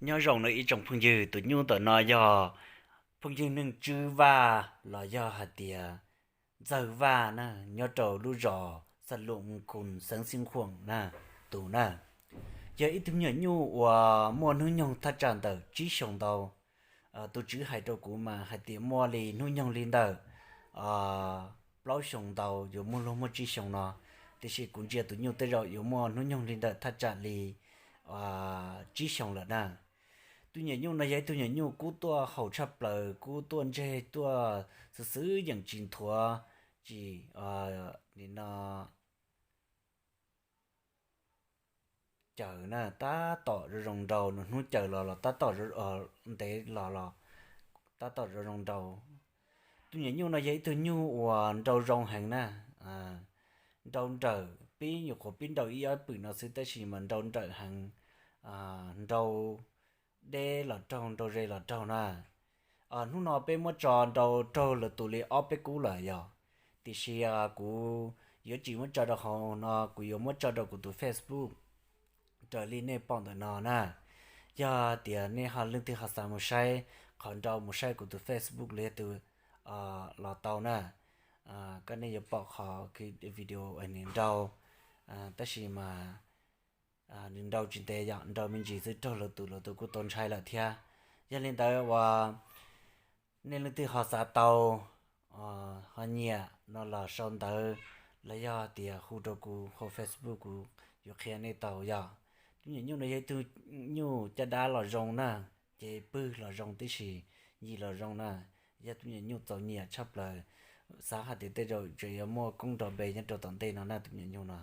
Nyob zoo na ib tsoom phooj ywg, tus nyuj ntawm no yog phooj ywg Neej Tswb Vaj los yog hais tias Ntxawg Vaj na, nyob rau lub zos Xas Lum Mus Khus xeev Xeev Khuam na, tus na. Yog ib tug me nyuam nyuj uas muaj hnub nyoog thaj tsam ntawm tsib xyoos ntau. Tus tswv hais rau kuv mas hais tias muaj li hnub nyoog li ntawm plaub xyoos ntau, yuav muaj luag muaj tsib xyoos no, tiam sis kuv ntsia tus nyuj tej zaum yuav muaj hnub nyoog li ntawm thaj tsam li tsib xyoos lawm na. Tus nyuam nyuj no yog ib tug nyuam nyuj kub tuaj haum tshaj plaws, kub tuaj ntseg tuaj xwb xwb yeej tsis nthuav, tsis, nim no cawm na, tab tom zoo zoo nraus, nws hnub cawm los los tab tom, ntev los los tab tom zoo zoo nraus. Tus nyuam nyuj no yog ib tug nyuj uas nrau zoo heev na, nrau nrawm, pib nyuam qhuav pib nrau ib ob pwm no xwb tab sis mas nrau nrawm heev, nrau deb los raug, nrau ze los raug na. Hnub no peb muab tso nrau raug lwm tus li ob peb kub lawm yog, tiam sis kuv yuav tsis muab tso rau hauv no, kuv yuav muab tso rau kuv tus Facebook raws li nej pom ntawm no na. Yog tias nej ho leej twg ho xav mus saib qhov nrau, mus saib kuv tus Facebook los yog tus los tau na. Koj nej yuav pom qhov video nws nrau, tab sis mas nws nrau tsis ntev yom, nrau me ntsis xwb raug lwm tus, lwm tus kuj tau ntshai lawm thiab. Yog li ntawd uas nej leej twg ho xav tau, ho nyiam no los sau ntawv los yog tias hu rau kuv hauv Facebook, kuv yuav qhia nej tau yom. Tus nyuam nyuj no yog ib tug nyuj caj dab los zoo na, ces pwg los zoo tib si, yig los zoo na. Yog tus nyuam nyuj txaus nyiam tshaj plaws, xav hais tias tej zaum tseem yuav muaj koob nrov npe nyob rau tom ntej no na tus nyuam nyuj no.